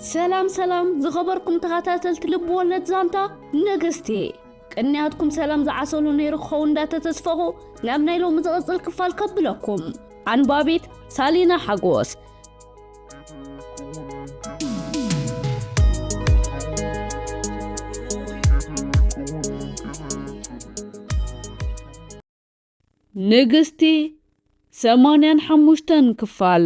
ሰላም ሰላም ዝኸበርኩም ተኸታተልቲ ልብ ወለድ ዛንታ ንግስቲ፣ ቅንያትኩም ሰላም ዝዓሰሉ ነይሩ ክኸውን እንዳተተስፈኹ ናብ ናይ ሎሚ ዝቕጽል ክፋል ከብለኩም። ኣንባቢት ሳሊና ሓጎስ። ንግስቲ ሰማንያን ሓሙሽተን ክፋል።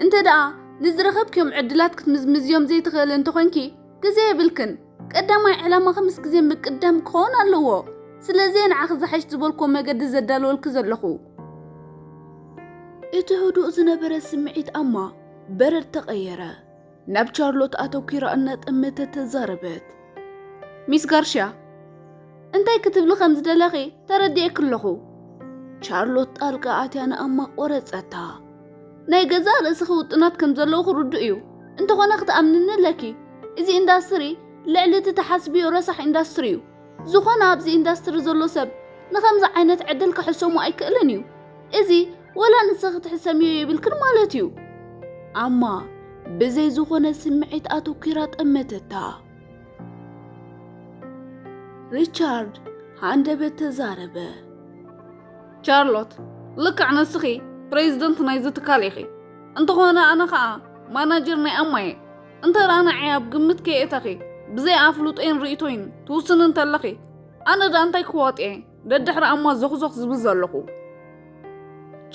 እንተ ደኣ ንዝረኸብክዮም ዕድላት ክትምዝምዝዮም ዘይትኽእል እንተኾንኪ፣ ግዜ የብልክን። ቀዳማይ ዕላማኺ ምስ ግዜ ምቅዳም ክኸውን ኣለዎ። ስለዚ ንዓኺ ዝሓይሽ ዝበልክዎ መገዲ ዘዳለወልኪ ዘለኹ። እቲ ህዱእ ዝነበረ ስምዒት ኣማ በረድ ተቐየረ። ናብ ቻርሎት ኣተኲራ እናጠመተት ተዛረበት። ሚስ ጋርሽያ፣ እንታይ ክትብሊ ከም ዝደለኺ ተረዲኤኪ ኣለኹ። ቻርሎት ጣልቃ ኣትያ ንኣማ ቆረጸታ። ናይ ገዛእ ርእስኺ ውጥናት ከም ዘለውኺ ርዱእ እዩ። እንተኾነ ክትኣምንኒ ኣለኪ። እዚ ኢንዳስትሪ ልዕሊ እቲ ትሓስብዮ ረሳሕ ኢንዳስትሪ እዩ። ዝኾነ ኣብዚ ኢንዳስትሪ ዘሎ ሰብ ንኸምዚ ዓይነት ዕድል ክሕሰሞ ኣይክእልን እዩ። እዚ ወላ ንስኺ ክትሕሰምዮ የብልክን ማለት እዩ። ኣማ ብዘይ ዝኾነ ስምዒት ኣተኲራ ጠመተታ። ሪቻርድ ሃንደበት ተዛረበ። ቻርሎት፣ ልክዕ ንስኺ ፕሬዚደንት ናይዚ ትካል ኢኺ። እንተኾነ ኣነ ኸኣ ማናጀር ናይ ኣማ እየ። እንተ ደኣ ንዓይ ኣብ ግምት ከየእተኺ፣ ብዘይ ኣፍልጦይን ርእይቶይን ትውስኒ እንተለኺ፣ ኣነ ደኣ እንታይ ክዋጥየ? ደድሕሪ ኣማ ዞኽዞኽ ዝብል ዘለኹ።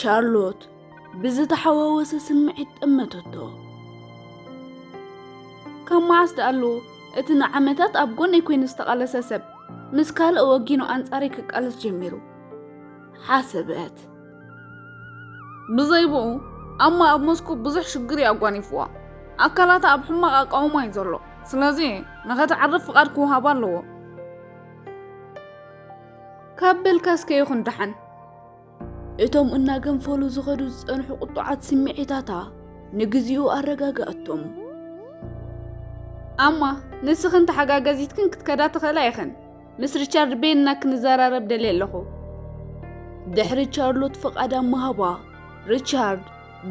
ቻርሎት ብዝተሓዋወሰ ስምዒት ጠመተቶ። ካብ መዓስ ደኣሉ እቲ ንዓመታት ኣብ ጎነይ ኮይኑ ዝተቓለሰ ሰብ ምስ ካልእ ወጊኑ ኣንጻረይ ክቃለስ ጀሚሩ? ሓሰበት። ብዘይ ብኡ፣ ኣማ ኣብ ሞስኮ ብዙሕ ሽግር እዩ ኣጓኒፍዋ። ኣካላታ ኣብ ሕማቕ ኣቃውማ እዩ ዘሎ። ስለዚ፣ ንኸተዕርፍ ፍቓድ ክወሃባ ኣለዎ። ካብ በልካ እስከ ይኹን ደሓን። እቶም እናገንፈሉ ዝኸዱ ዝጸንሑ ቁጡዓት ስምዒታታ ንግዚኡ ኣረጋጋእቶም። ኣማ፣ ንስኽን ተሓጋገዚትክን ክትከዳ ትኽእላ ኢኽን። ምስ ሪቻርድ በይንና ክንዘራረብ ደልየ ኣለኹ። ድሕሪ ቻርሎት ፍቓድ ምሃባ፣ ሪቻርድ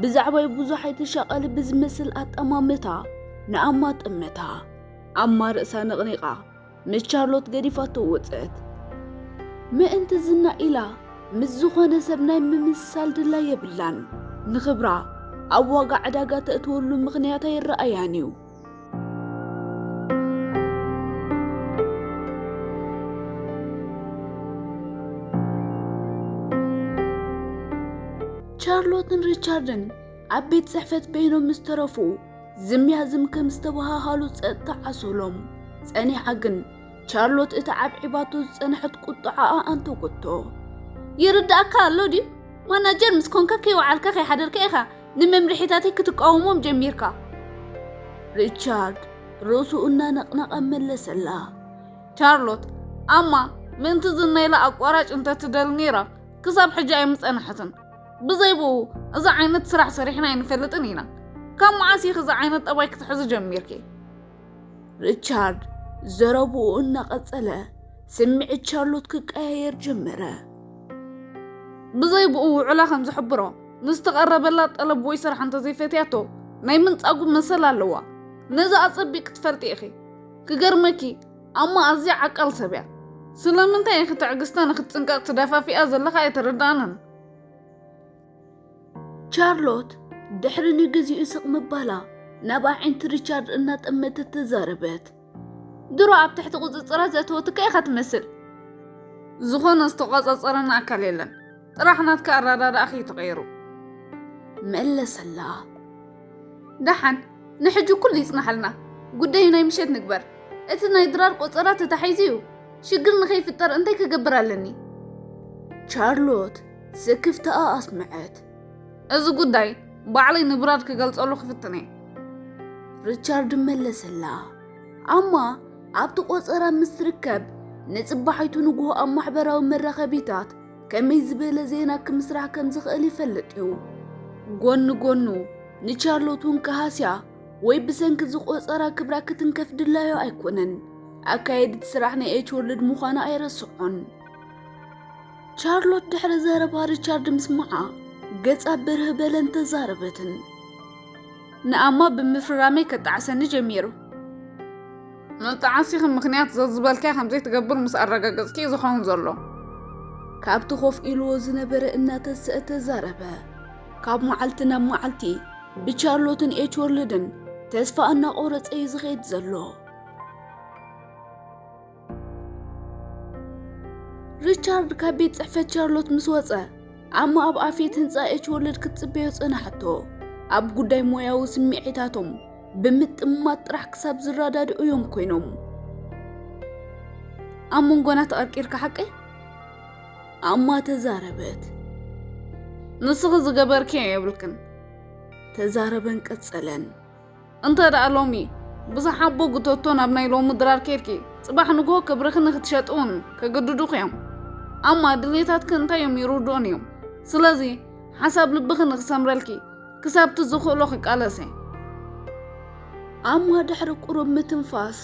ብዛዕባይ ብዙሕ ኣይትሻቐሊ ብዝመስል ኣጠማምታ ንኣማ ጠመታ። ኣማ ርእሳ ነቕኒቓ ምስ ቻርሎት ገዲፋቶ ወጸት። ምእንቲ ዝና ኢላ ምስ ዝኾነ ሰብ ናይ ምምስሳል ድላይ የብላን። ንኽብራ ኣብ ዋጋ ዕዳጋ ተእትወሉ ምኽንያት ኣይረኣያን እዩ። ቻርሎትን ሪቻርድን ኣብ ቤት ጽሕፈት በይኖም ምስ ተረፉ፣ ዝም ያዝም ከም ዝተበሃሃሉ ጸጥታ ዓሰሎም። ጸኒሓ ግን ቻርሎት እታ ዓብዒባቶ ዝጸንሐት ቁጥዓኣ ኣንተጎቶ። ይርድኣካ ኣሎ ድዩ? ማናጀር ምስ ኮንካ ከይወዓልካ ከይሓደርካ ኢኻ ንመምርሒታተይ ክትቃወሞም ጀሚርካ። ሪቻርድ ርእሱ እናነቕነቐ መለሰላ። ቻርሎት፣ ኣማ ምእንቲ ዝና ኢላ ኣቋራጭ እንተትደሊ ነይራ፣ ክሳብ ሕጂ ኣይምጸንሐትን። ብዘይ ብኡ፣ እዚ ዓይነት ስራሕ ሰሪሕና ኣይንፈልጥን ኢና። ካብ መዓስ ኢኺ እዚ ዓይነት ጠባይ ክትሕዚ ጀሚርኪ? ሪቻርድ ዘረብኡ እናቐጸለ፣ ስምዒት ቻርሎት ክቀያየር ጀመረ። ብዘይ ብኡ ውዕላ ከም ዝሕብሮ፣ ንዝተቐረበላ ጠለብ ወይ ስራሕ እንተዘይፈትያቶ፣ ናይ ምንጻጉ መሰል ኣለዋ። ነዚ ኣጸቢቕ ክትፈልጢ ኢኺ። ክገርመኪ፣ ኣማ ኣዝያ ዓቃል ሰብ እያ። ስለምንታይ ኢኺ ትዕግስታ ንኽትጽንቀቕ ትደፋፊኣ ዘለኻ ኣይተረድኣንን። ቻርሎት ድሕሪ ንግዚኡ ስቕ ምባላ፣ ናብ ኣዒንቲ ሪቻርድ እናጠመተት ተዛረበት። ድሮ ኣብ ትሕቲ ቁጽጽራ ዘእተወትካ ኢኻ ትመስል። ዝኾነ ዝተቖጻጸረና ኣካል የለን። ጥራሕ ናትካ ኣረዳድኣኺ እዩ ተቐይሩ። መለሰላ። ደሓን፣ ንሕጂ ኩሉ ይጽናሓልና። ጉዳይ ናይ ምሸት ንግበር። እቲ ናይ ድራር ቆጸራ ተታሒዙ እዩ። ሽግር ንኸይፍጠር እንታይ ክገብር ኣለኒ? ቻርሎት ስክፍታኣ ኣስምዐት። እዚ ጉዳይ ባዕለይ ንብራድ ክገልጸሉ ክፍትን እየ። ሪቻርድ መለሰላ። ኣማ ኣብቲ ቆጸራ ምስ ትርከብ፣ ንጽባሒቱ ንግሆ ኣብ ማሕበራዊ መራኸቢታት ከመይ ዝበለ ዜና ክምስራሕ ከም ዝኽእል ይፈልጥ እዩ። ጎኒ ጎኑ፣ ንቻርሎት እውን ክሃስያ ወይ ብሰንኪ ዝቆጸራ ክብራ ክትንከፍ ድላዩ ኣይኮነን። ኣካየዲት ስራሕ ናይ ኤች ወርልድ ምዃና ኣይረስዖን። ቻርሎት ድሕሪ ዘረባ ሪቻርድ ምስማዓ፣ ገጻ ብርህ በለን ተዛረበትን። ንኣማ ብምፍርራመይ ከጣዕሰኒ ጀሚሩ። መጣዓሲኺ ምኽንያት ዘዝበልካይ ከም ዘይትገብር ምስ ኣረጋገጽኪ እዩ ዝኸውን ዘሎ። ካብቲ ኮፍ ኢልዎ ዝነበረ እናተሰአ ተዛረበ። ካብ መዓልቲ ናብ መዓልቲ ብቻርሎትን ኤች ወርልድን ተስፋ እናቆረጸ እዩ ዝኸይድ ዘሎ። ሪቻርድ ካብ ቤት ጽሕፈት ቻርሎት ምስ ወጸ፣ ኣማ ኣብ ኣፍየት ህንጻ ኤች ወርልድ ክትጽበዮ ጸናሕቶ። ኣብ ጉዳይ ሞያዊ ስምዒታቶም ብምጥማት ጥራሕ ክሳብ ዝረዳድኡ እዮም ኮይኖም። ኣብ መንጎና ተቐርቂርካ ሓቀይ? ኣማ ተዛረበት። ንስኺ ዝገበርክዮ የብልክን። ተዛረበን ቀጸለን። እንተ ደኣ ሎሚ ብዝሓቦ ጉተቶ ናብ ናይ ሎሚ ድራር ኬድኪ፣ ጽባሕ ንግሆ ክብርኺ ንክትሸጥውን ከግድዱኺ እዮም። ኣማ ድሌታትኪ እንታይ እዮም ይርድኡን እዮም። ስለዚ ሓሳብ ልብኺ ንክሰምረልኪ ክሳብቲ ዝኽእሎ ክቃለሰ። ኣማ ድሕሪ ቁሩብ ምትንፋስ፣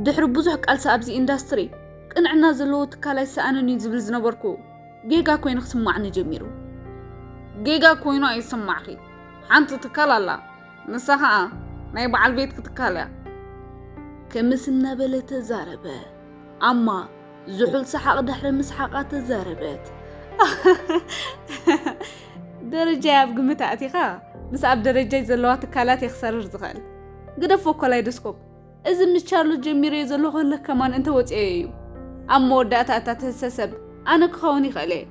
ድሕሪ ብዙሕ ቃልሲ ኣብዚ ኢንዳስትሪ ቅንዕና ዘለዎ ትካል ኣይሰኣንን እዩ ዝብል ዝነበርኩ ጌጋ ኮይኑ ክስማዕኒ ጀሚሩ። ጌጋ ኮይኑ ኣይስማዕኺ። ሓንቲ ትካል ኣላ። ንሳ ኸኣ ናይ በዓል ቤትኪ ትካል እያ። ክምስ እናበለ ተዛረበ። ኣማ ዝሑል ሰሓቕ ድሕሪ ምስሓቓ ተዛረበት። ደረጃይ ኣብ ግምት ኣእቲኻ፣ ምስ ኣብ ደረጃይ ዘለዋ ትካላት እየ ክሰርር ዝኽእል። ግደፎ ኮላይዶስኮፕ። እዚ ምስ ቻርሎት ጀሚረዮ ዘለኹ ህልኽ ከማን እንተወጺኦዮ እዩ። ኣብ መወዳእታ እታ ትህሰ ሰብ ኣነ ክኸውን ይኽእል እየ።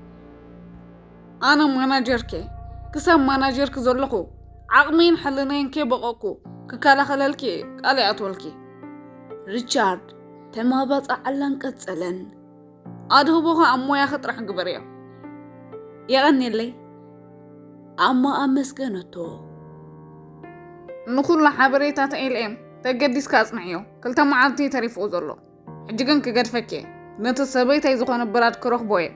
ኣነ ማናጀርኪ፣ ክሳብ ማናጀርኪ ዘለኹ ዓቕመይን ሕልናይን ከይበቐቕኩ ክከላኸለልኪ ቃል ይኣትወልኪ። ሪቻርድ ተማባጻዓላን ቀጸለን። ኣድህቦኻ ኣብ ሞያኺ ጥራሕ ግበርዮ። የቐንየለይ። ኣማ ኣመስገነቶ። ንኹሉ ሓበሬታት ኤልኤም ተገዲስካ ኣጽንዕዮ። ክልተ መዓልቲ እዩ ተሪፍዎ ዘሎ። ሕጂ ግን ክገድፈኪ እየ። ነቲ ሰበይተይ ዝኾነ ብራድ ክረኽቦ እየ።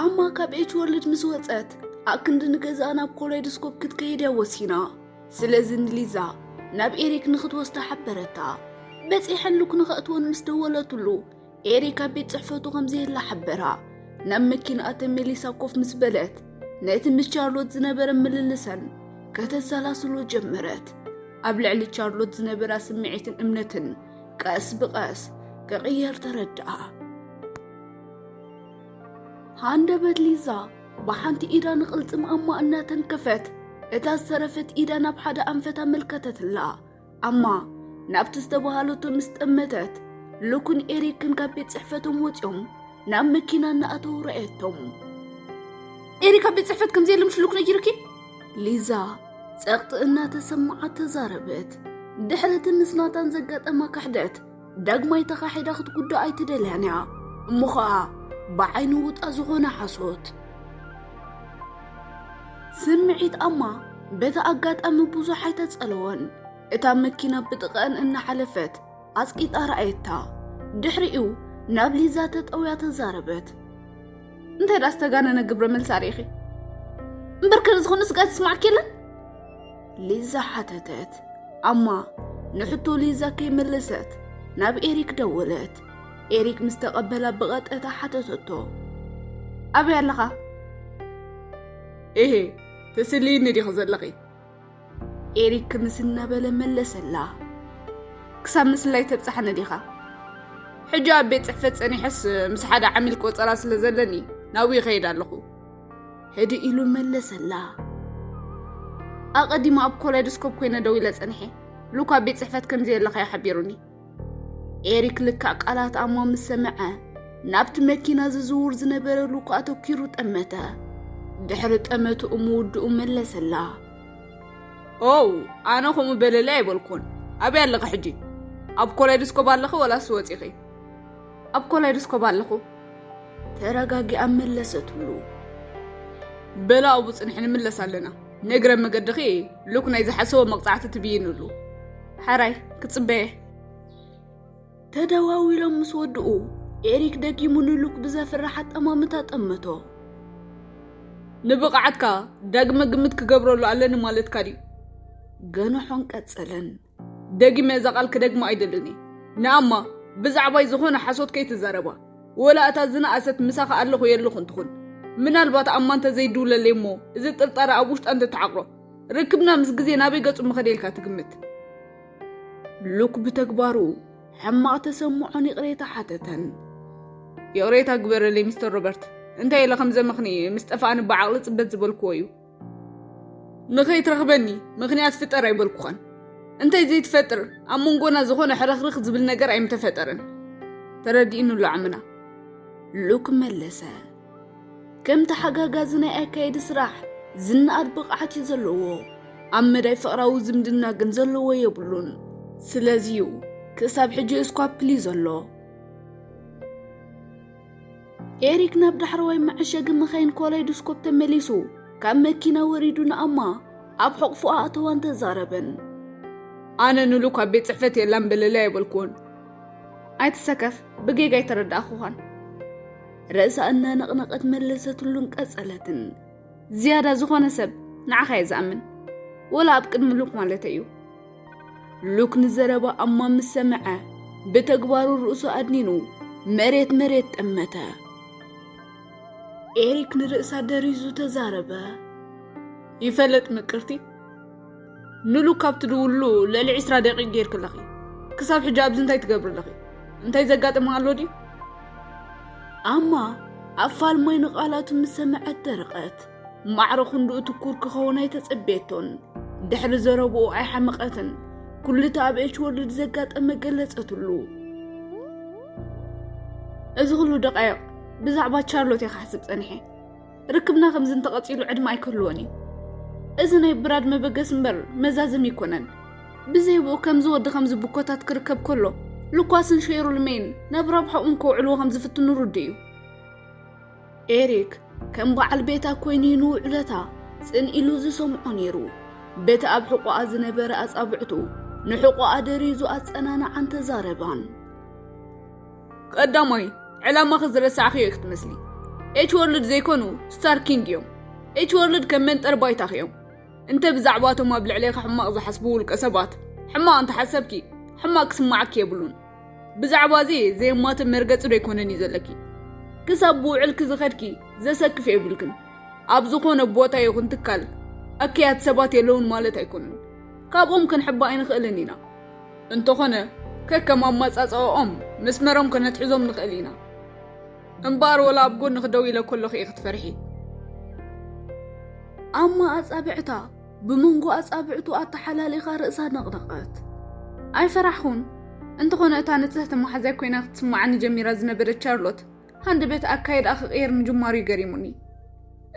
ኣማ ካብ ኤች ወርልድ ምስ ወጸት፣ ኣክንዲ ንገዛኣ ናብ ኮላይዶስኮፕ ክትከይድ እያ ወሲና። ስለዚ ንሊዛ ናብ ኤሪክ ንክትወስዳ ሓበረታ። በጺሐን ሉክ ንኸእትወን ምስ ደወለትሉ፣ ኤሪክ ኣብ ቤት ጽሕፈቱ ከም ዘየላ ሓበራ። ናብ መኪናኣ ተመሊሳ ኮፍ ምስ በለት፣ ነቲ ምስ ቻርሎት ዝነበረ ምልልሰን ከተሰላስሎ ጀመረት። ኣብ ልዕሊ ቻርሎት ዝነበራ ስምዒትን እምነትን ቀስ ብቐስ ክቕየር ተረድኣ። ሃንደበት ሊዛ ብሓንቲ ኢዳ ንቕልጽም ኣማ እናተንከፈት፣ እታ ዝተረፈት ኢዳ ናብ ሓደ ኣንፈት ኣመልከተትላ። ኣማ ናብቲ ዝተባሃለቶ ምስ ጠመተት፣ ሉክን ኤሪክን ካብ ቤት ጽሕፈቶም ወጺኦም ናብ መኪና እናኣተዉ ረኣየቶም። ኤሪክ ኣብ ቤት ጽሕፈት ከም ዘየለ ምሽ ሉክ ነጊሩኪ? ሊዛ ጸቕጢ እናተሰማዓት ተዛረበት። ድሕሪ እቲ ምስ ናታን ዘጋጠማ ክሕደት፣ ዳግማይ ተኻሒዳ ክትጉዳእ ኣይትደልያን እያ። እሞ ኸኣ ብዓይኒ ውጣ ዝኾነ ሓሶት። ስምዒት ኣማ በቲ ኣጋጣሚ ብዙሕ ኣይተጸለወን። እታ መኪና ብጥቓኣን እናሓለፈት ኣጽቂጣ ረኣየታ። ድሕሪኡ ናብ ሊዛ ተጠውያ ተዛረበት። እንታይ ደኣ ዝተጋነነ ግብረ መልሲ ኣርኢኺ? እምበር ከ ዝኾነ ስጋት ይስማዕኪ የለን? ሊዛ ሓተተት። ኣማ ንሕቶ ሊዛ ከይመለሰት ናብ ኤሪክ ደወለት። ኤሪክ ምስ ተቐበላ ብቐጥታ ሓተተቶ። ኣበይ ኣለኻ? እሄ፣ ተስልይኒ ዲኺ ዘለኺ? ኤሪክ ክምስ እናበለ መለሰላ። ክሳብ ምስላይ ተብጽሓኒ ዲኻ? ሕጂ ኣብ ቤት ጽሕፈት ጸኒሐስ ምስ ሓደ ዓሚል ቆጸራ ስለ ዘለኒ ናብኡ ይኸይድ ኣለኹ። ህድእ ኢሉ መለሰላ። ኣቐዲሙ ኣብ ኮላይዶስኮፕ ኮይነ ደው ኢለ ጸኒሐ። ሉካ ኣብ ቤት ጽሕፈት ከም ዘየለኻ እዩ ሓቢሩኒ። ኤሪክ ልክዕ ቃላት ኣማ ምስ ሰምዐ፣ ናብቲ መኪና ዝዝውር ዝነበረ ሉካ ኣተኲሩ ጠመተ። ድሕሪ ጠመትኡ ምውድኡ መለሰላ። ኦው፣ ኣነ ከምኡ በለለይ ኣይበልኩን። ኣበይ ኣለኺ ሕጂ? ኣብ ኮላይዶስኮፕ ኣለኺ ወላስ ወጺኺ? ኣብ ኮላይዶስኮፕ ኣለኹ። ተረጋጊኣ መለሰትሉ። በላ ኣብኡ ጽንሒ፣ ንምለስ ኣለና። ንእግረ መገድኺ ሉክ ናይ ዝሓሰቦ መቕጻዕቲ ትብይንሉ። ሕራይ፣ ክጽበየ። ተደዋዊሎም ምስ ወድኡ፣ ኤሪክ ደጊሙ ንሉክ ብዘፍርሕ ኣጠማምታ ጠመቶ። ንብቕዓትካ ዳግመ ግምት ክገብረሉ ኣለኒ ማለትካ ድዩ? ገንሖን ቀጸለን። ደጊመ እዛ ቃል ክደግማ ኣይደልን እየ። ንኣማ ብዛዕባይ ዝኾነ ሓሶት ከይትዛረባ። ወላ እታ ዝነኣሰት ምሳኻ ኣለኹ የለኹን ትኹን። ምናልባት ኣማ እንተዘይድውለለይ እሞ፣ እዚ ጥርጣረ ኣብ ውሽጣ እንተተዓቕሮ፣ ርክብና ምስ ግዜ ናበይ ገጹ ምኸደ ኢልካ ትግምት? ሉክ ብተግባሩ ሕማቕ ተሰምዖን ይቕሬታ ሓተተን። ይቕሬታ ግበረለይ ሚስተር ሮበርት፣ እንታይ ኢለ ከም ዘመኽኒ ምስ ጠፋእኒ ብዓቕሊ ጽበት ዝበልክዎ እዩ። ንኸይትረኽበኒ ምኽንያት ፍጠር ኣይበልኩኻን። እንታይ ዘይትፈጥር ኣብ መንጎና ዝኾነ ሕርኽርኽ ዝብል ነገር ኣይምተፈጠረን። ተረዲእኒ ኣሎ ዓምና። ሉክ መለሰ። ከም ተሓጋጋዚ ናይ ኣካየዲ ስራሕ ዝነኣድ ብቕዓት እዩ ዘለዎ። ኣብ መዳይ ፍቕራዊ ዝምድና ግን ዘለዎ የብሉን። ስለዚዩ ክሳብ ሕጂ እስኳፕል እዩ ዘሎ። ኤሪክ ናብ ዳሕረዋይ መዐሸጊ መኻይን ኮላይዶስኮፕ ተመሊሱ ካብ መኪና ወሪዱ ንኣማ ኣብ ሕቕፎ ኣእተዋን ተዛረበን። ኣነ ንሉክ ኣብ ቤት ጽሕፈት የላን በለለይ ኣይበልኩዎን። ኣይትሰከፍ፣ ብጌጋ ኣይተረዳእኹኻን። ርእሳ እናነቕነቐት መለሰትሉን ቀጸለትን። ዝያዳ ዝኾነ ሰብ ንዓኻ እየ ዝኣምን። ወላ ኣብ ቅድሚ ሉክ ማለተይ እዩ። ሉክ ንዘረባ ኣማ ምስ ሰምዐ ብተግባሩ ርእሱ ኣድኒኑ መሬት መሬት ጠመተ። ኤሪክ ንርእሳ ደሪዙ ተዛረበ። ይፈለጥ ምቅርቲ፣ ንሉክ ካብ ትድውሉ ልዕሊ ዕስራ ደቂቕ ጌርኪ ኣለኺ። ክሳብ ሕጂ ኣብዚ እንታይ ትገብሪ ኣለኺ? እንታይ ዘጋጠመ ኣሎ ድዩ? ኣማ ኣብ ፋልማይ ንቓላቱ ምስ ሰምዐት ደረቐት። ማዕረ ክንድኡ ትኩር ክኸውን ኣይተጸበየቶን። ድሕሪ ዘረብኡ ኣይሓመቐትን። ኩሉ እቲ ኣብ ኤች ወርልድ ዘጋጠመ ገለጸትሉ። እዚ ኩሉ ደቃይቕ ብዛዕባ ቻርሎት እየ ክሓስብ ጸኒሐ። ርክብና ከምዚ እንተቐጺሉ ዕድመ ኣይክህልዎን እዩ። እዚ ናይ ብራድ መበገስ እምበር መዛዘሚ ኣይኮነን። ብዘይ ብኡ ከምዚ ወዲ ከምዚ ብኮታት ክርከብ ከሎ፣ ሉኳስን ሼሩል ሜይን ናብ ረብሓኦም ከውዕልዎ ከም ዝፍትኑ ርዱእ እዩ። ኤሪክ ከም በዓል ቤታ ኮይኑ እዩ ንውዕለታ ጽን ኢሉ ዝሰምዖ ነይሩ። በቲ ኣብ ሕቖኣ ዝነበረ ኣጻብዕቱ ንሕቖኣ ደሪዙ ኣጸናንዓን ተዛረባን። ቀዳማይ፣ ዕላማኺ ዝረሳዕኽዮ ኢኺ ትመስሊ። ኤች ወርልድ ዘይኮኑ ስታር ኪንግ እዮም። ኤች ወርልድ ከም መንጠር ባይታኺ እዮም። እንተ ብዛዕባቶም ኣብ ልዕሌኻ ሕማቕ ዝሓስቡ ውልቀ ሰባት ሕማቕ እንተሓሰብኪ፣ ሕማቕ ክስማዓኪ የብሉን። ብዛዕባ እዚ ዘየማትእ መርገጺ ዶ ኣይኮነን እዩ ዘለኪ? ክሳብ ብውዕልኪ ዝኸድኪ ዘሰክፍ የብልክን። ኣብ ዝኾነ ቦታ ይኹን ትካል ኣከያት ሰባት የለውን ማለት ኣይኮነን። ካብኦም ክንሕባእ ኣይንኽእልን ኢና። እንተኾነ፣ ከከም ኣመጻጽኣኦም መስመሮም ከነትሕዞም ንኽእል ኢና። እምበኣር ወላ ኣብ ጎንኺ ደው ኢለ ከለኹ ኢኺ ክትፈርሒ። ኣማ ኣጻብዕታ ብመንጎ ኣጻብዕቱ ኣተሓላሊኻ ርእሳ ነቕነቐት። ኣይፈራሕኹን። እንተኾነ እታ ንጽህቲ መሓዛይ ኮይና ክትስምዓኒ ጀሚራ ዝነበረት ቻርሎት፣ ሃንደበት ኣካይድኣ ክቕየር ምጅማሩ እዩ ገሪሙኒ።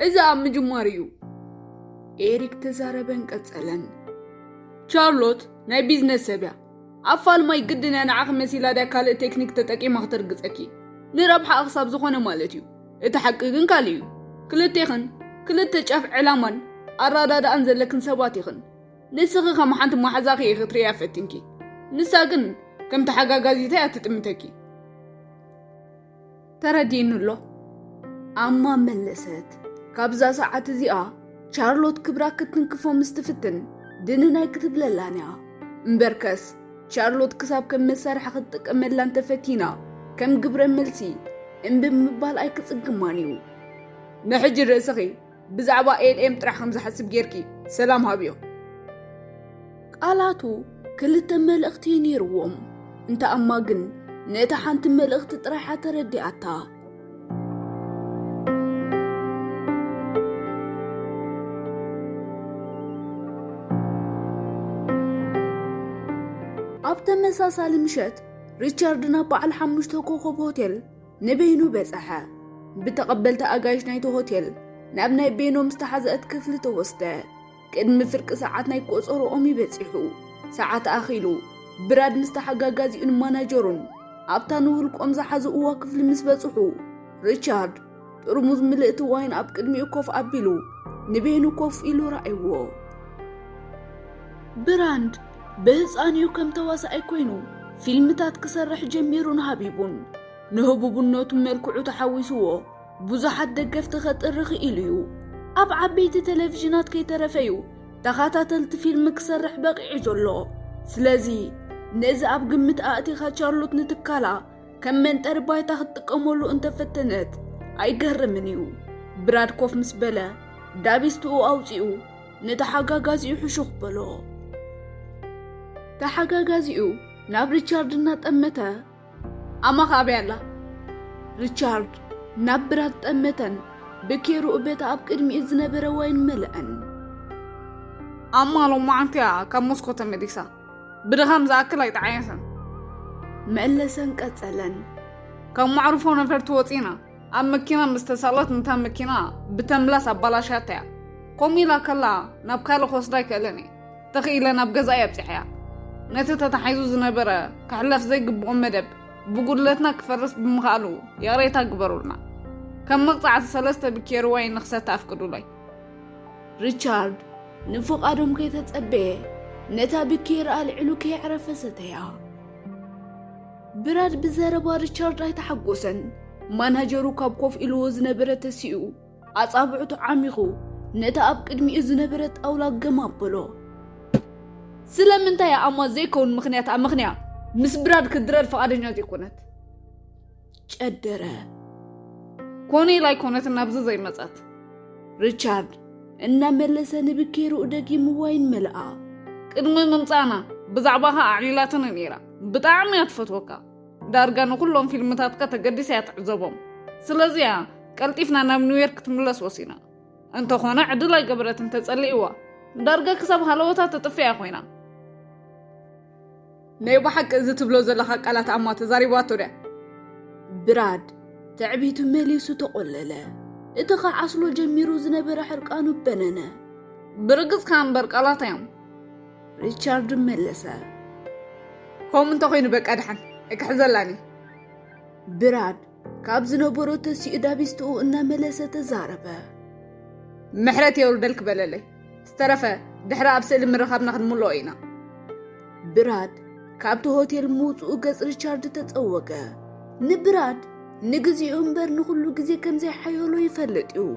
እዚ ኣብ ምጅማሩ እዩ። ኤሪክ ተዛረበን ቀጸለን። ቻርሎት ናይ ቢዝነስ ሰብ እያ። ኣብ ፋልማይ ግድን እያ ንዓኺ መሲላ ድያ ካልእ ቴክኒክ ተጠቂማ ክተርግጸኪ። ንረብሓኣ ክሳብ ዝኾነ ማለት እዩ። እቲ ሓቂ ግን ካልእ እዩ። ክልቴኽን ክልተ ጫፍ ዕላማን ኣረዳድኣን ዘለክን ሰባት ኢኽን። ንስኺ ከም ሓንቲ መሓዛኺ ኢኺ ክትርእያ ፈቲንኪ። ንሳ ግን ከም ተሓጋጋዚታ እያ ትጥምተኪ። ተረዲእኒ ኣሎ። ኣማ መለሰት። ካብዛ ሰዓት እዚኣ ቻርሎት ክብራ ክትንክፎ ምስ ትፍትን ድንን ኣይክትብለላን እያ። እምበርከስ ቻርሎት ክሳብ ከም መሳርሒ ክትጥቀመላ እንተፈቲና ከም ግብረ መልሲ እምቢ ምባል ኣይክጽግማን እዩ። ንሕጂ ርእስኺ ብዛዕባ ኤልኤም ጥራሕ ከም ዝሓስብ ጌርኪ ሰላም ሃብዮ። ቃላቱ ክልተ መልእኽቲ ነይርዎም። እንተ ኣማ ግን ነታ ሓንቲ መልእኽቲ ጥራይ እያ ተረዲኣታ። ኣብ ተመሳሳሊ ምሸት ሪቻርድ ናብ በዓል ሓሙሽተ ኮኸብ ሆቴል ንበይኑ በጸሐ። ብተቐበልቲ ኣጋይሽ ናይቲ ሆቴል ናብ ናይ በይኖም ዝተሓዝአት ክፍሊ ተወስደ። ቅድሚ ፍርቂ ሰዓት ናይ ቆጸርኦም እዩ በጺሑ። ሰዓት ኣኺሉ ብራድ ምስ ተሓጋጋዚኡን ማናጀሩን ኣብታ ንውልቆም ዝሓዝእዋ ክፍሊ ምስ በጽሑ፣ ሪቻርድ ጥርሙዝ ምልእቲ ዋይን ኣብ ቅድሚኡ ኮፍ ኣቢሉ ንበይኑ ኮፍ ኢሉ ረኣይዎ። ብራንድ ብህጻንኡ ከም ተዋሳኣይ ኮይኑ ፊልምታት ክሰርሕ ጀሚሩን ሃቢቡን። ንህቡብነቱ መልክዑ ተሓዊስዎ ብዙሓት ደገፍቲ ከጥሪ ክኢሉ እዩ። ኣብ ዓበይቲ ቴሌቪዥናት ከይተረፈዩ ተኸታተልቲ ፊልም ክሰርሕ በቒዑ ዘሎ። ስለዚ ነዚ ኣብ ግምት ኣእቲኻ ቻርሎት ንትካላ ከም መንጠሪ ባይታ ክትጥቀመሉ እንተፈተነት ኣይገርምን እዩ። ብራድ ኮፍ ምስ በለ ዳቢስትኡ ኣውፂኡ ንተሓጋጋዚኡ ሕሹኽ በሎ። ተሓጋጋዚኡ ናብ ሪቻርድ እናጠመተ ኣማኻ ኣበይ ኣላ? ሪቻርድ ናብ ብራድ ጠመተን ብኬርኡ በታ ኣብ ቅድሚኡ ዝነበረ ዋይን መልዐን። ኣማ ሎማዓንቲ እያ ካብ ሞስኮ ተመሊሳ። ብድኻም ዝኣክል ኣይጠዓየሰን። መለሰን ቀጸለን። ካብ ማዕርፎ ነፈርቲ ወጺና ኣብ መኪና ምስ ተሳለት ነታ መኪና ብተምላስ ኣባላሽያታ እያ። ከምኡ ኢላ ከላ ናብ ካልእ ክወስዳ ኣይክእልን እየ። ተኽኢለ ናብ ገዛኢ ኣብጺሐያ። ነቲ ተታሒዙ ዝነበረ ክሕለፍ ዘይግብኦ መደብ ብጉድለትና ክፈርስ ብምኽኣሉ ይቕሬታ ግበሩልና። ከም መቕጻዕቲ ሰለስተ ብኬር ዋይን ንኽሰቲ ኣፍቅዱለይ። ሪቻርድ ንፍቓዶም ከይተጸበየ ነታ ብኬር ኣልዒሉ ከየዕረፈ ሰተያ። ብራድ ብዘረባ ሪቻርድ ኣይተሓጎሰን። ማናጀሩ ካብ ኮፍ ኢልዎ ዝነበረ ተሲኡ ኣጻብዕቱ ዓሚኹ ነታ ኣብ ቅድሚኡ ዝነበረ ጣውላ ገም ኣበሎ። ስለምንታይ ኣማ ዘይከውን ምኽንያት ኣመኽንያ ምስ ብራድ ክድረር ፍቓደኛ ዘይኮነት? ጨደረ። ኮነ ኢላ ኣይኮነትን ናብዚ ዘይመጸት። ሪቻርድ እናመለሰ ንብኬርኡ ደጊሙ ዋይን መልኣ። ቅድሚ ምምጻእና ብዛዕባኻ ኣዕሊላትኒ ነይራ። ብጣዕሚ እያ ትፈትወካ። ዳርጋ ንኹሎም ፊልምታትካ ተገዲሳ እያ ትዕዘቦም። ስለዚ እያ ቀልጢፍና ናብ ኒውዮርክ ክትምለስ ወሲና። እንተኾነ ዕድል ኣይገበረትን ተጸሊእዋ። ዳርጋ ክሳብ ሃለወታ ተጥፍያ ኮይና። ናይ ብሓቂ እዚ ትብሎ ዘለኻ ቃላት ኣማ ተዛሪባቶ ድያ? ብራድ ትዕቢቱ መሊሱ ተቖለለ። እቲ ከዓስሎ ጀሚሩ ዝነበረ ሕርቃኑ በነነ። ብርግጽካ እምበር ቃላት እዮም። ሪቻርድ መለሰ። ከምኡ እንተኾይኑ በቃ ደሓን እክሕዘላኒ። ብራድ ካብ ዝነበሮ ተሲኡ ዳቢስትኡ እናመለሰ ተዛረበ። ምሕረት የውርደልክ በለለይ። ዝተረፈ ድሕሪ ኣብ ስእሊ ምርኻብና ክንምልኦ ኢና። ብራድ ካብቲ ሆቴል ምውፅኡ ገጽ ሪቻርድ ተጸወገ። ንብራድ ንግዚኡ እምበር ንኹሉ ግዜ ከም ዘይሓየሎ ይፈልጥ እዩ።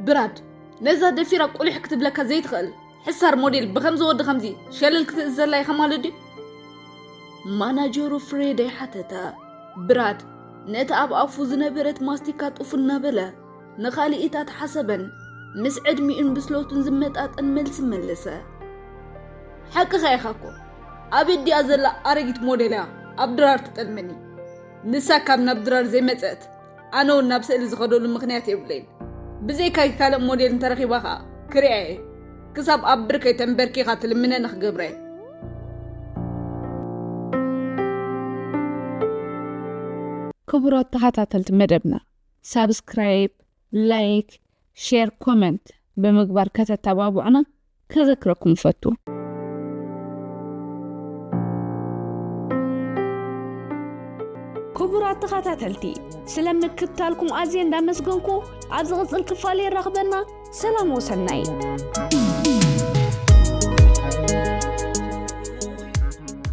ብራድ ነዛ ደፊራ ቁሊሕ ክትብለካ ዘይትኽእል ሕሳር ሞዴል ብኸምዚ ወዲ ከምዚ ሸለል ክትእዘላ ኢኻ ማለት ድዩ? ማናጀሩ ፍሬደይ ሓተተ። ብራድ ነቲ ኣብ ኣፉ ዝነበረት ማስቲካ ጡፍ እናበለ ንኻልኢታት ሓሰበን ምስ ዕድሚኡን ብስለቱን ዝመጣጠን መልሲ መለሰ። ሓቅኻ ኢኻ እኮ። ኣበዲኣ ዘላ ኣረጊት ሞዴል እያ ኣብ ድራር ትጠልመኒ። ንሳ ካብ ናብ ድራር ዘይመጸት ኣነ እውን ናብ ስእሊ ዝኸደሉ ምኽንያት የብለይን። ብዘይካይ ካልእ ሞዴል እንተረኺባ ኸኣ ክሪኣ እየ። ክሳብ ኣብ ብርከይ ተንበርኪኻ ትልምነኒ ክገብረ እየ። ክቡራት ተኸታተልቲ መደብና ሳብስክራይብ፣ ላይክ፣ ሼር፣ ኮመንት ብምግባር ከተተባብዑና ከዘክረኩም እፈቱ። ክቡራት ተኸታተልቲ ስለ ምክትታልኩም ኣዝየ እንዳመስገንኩ ኣብ ዝቕጽል ክፋል የራኽበና። ሰላም ወሰናይ።